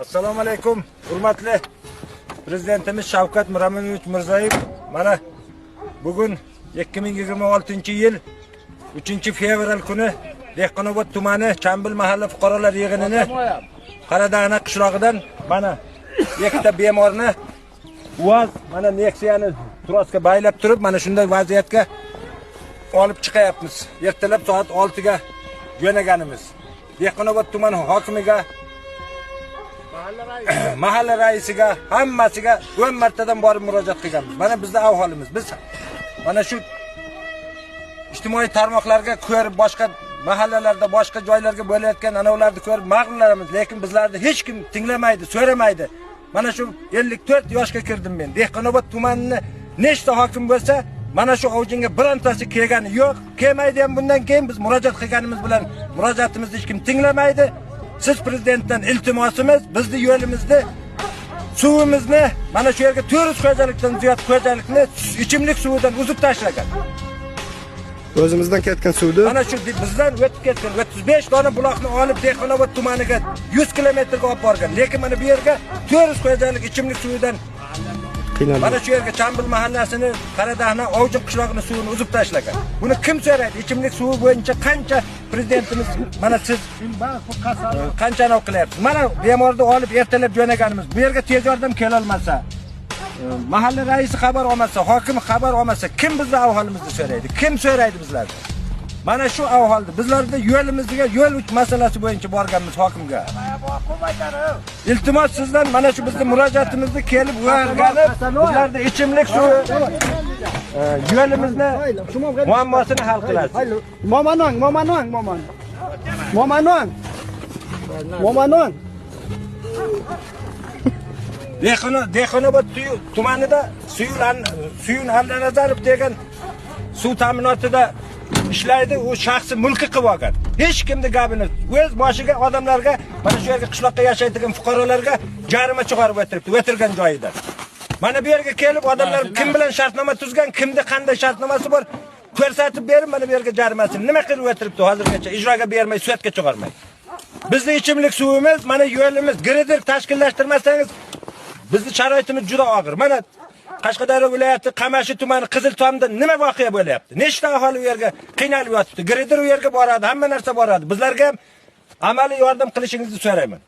Assalomu alaykum, hurmatli prezidentimiz Shavkat Miromonovich Mirziyoyev. Mana bugun 2026-yil 3-fevral kuni Dehqonobod tumani Chambil mahalla fuqarolar yig'inini Qoradag'na qishlog'idan mana ikkita bemorni UAZ mana Nexia'ni trosga baylab turib, mana shunday vaziyatga olib chiqayapmiz. Ertalab soat 6 ga jo'naganimiz. Dehqonobod tuman hokimiga, mahalla raisiga, hammasiga 10 martadan borib murojaat qilganmiz. Mana bizda ahvolimiz. Biz mana shu ijtimoiy tarmoqlarga ko'rib, boshqa mahallalarda, boshqa joylarga bo'layotgan anavlarni ko'rib mag'rurlanamiz, lekin bizlarni hech kim tinglamaydi, so'ramaydi. Mana shu 54 yoshga kirdim men. Dehqonobod tumanini nechta hokim bo'lsa, mana shu ovjinga birontasi kelgani yo'q, kelmaydi ham bundan keyin. Biz murojaat qilganimiz bilan murojaatimizni hech kim tinglamaydi. Siz prezidentdan iltimosimiz, bizni yo'limizni, suvimizni, mana shu yerga 400 xo'jalikdan ziyod xo'jalikni ichimlik suvidan uzib tashlagan. O'zimizdan ketgan suvni Mana shu bizdan o'tib ketgan 35 dona buloqni olib Dehqonobod tumaniga 100 kilometrga olib borgan. Lekin mana bu yerga 400 xo'jalik ichimlik suvidan qiynaldi. Mana shu yerga Chambil mahallasini, Qoradahna, Ovjin qishlog'ini suvini uzib tashlagan. Buni kim so'raydi? Ichimlik suvi bo'yicha qancha prezidentimiz, mana siz qancha anav qilyapsiz? Mana bemorni olib ertalab jo'naganimiz. Bu yerga tez yordam kelolmasa, mahalla raisi xabar olmasa, hokim xabar olmasa, kim bizni ahvolimizni so'raydi? Kim so'raydi bizlarni? Mana shu ahvolda bizlarni yo'limizga, yo'l masalasi bo'yicha borganmiz hokimga. Iltimos sizdan, mana shu bizni murojaatimizni kelib o'rganib, bizlarni ichimlik suvi, yo'limizni muammosini hal qilasiz. Momanong, momanong, moman. Momanong. Momanong. Dehqonobod tumanida Suyun Allanazarov degan suv ta'minotida ishlaydi, u shaxsi mulki qilib olgan. Hech kimni gapini o'z boshiga odamlarga, mana shu yerga qishloqqa yashaydigan fuqarolarga jarima chiqarib o'tiribdi, o'tirgan joyida. Mana bu yerga kelib odamlar kim bilan shartnoma tuzgan, kimda qanday shartnomasi bor, ko'rsatib berib, mana bu yerga jarimasini nima qilib o'tiribdi hozirgacha ijroga bermay, sudga chiqarmay. Bizni ichimlik suvimiz, mana yo'limiz, gridr tashkillashtirmasangiz bizni sharoitimiz juda og'ir. Mana Qashqadaryo viloyati Qamashi tumani Qiziltomda nima voqea bo'lyapti? Nechta aholi u yerga qiynalib yotibdi. Gridr u yerga boradi, hamma narsa boradi. Bizlarga ham amaliy yordam qilishingizni so'rayman.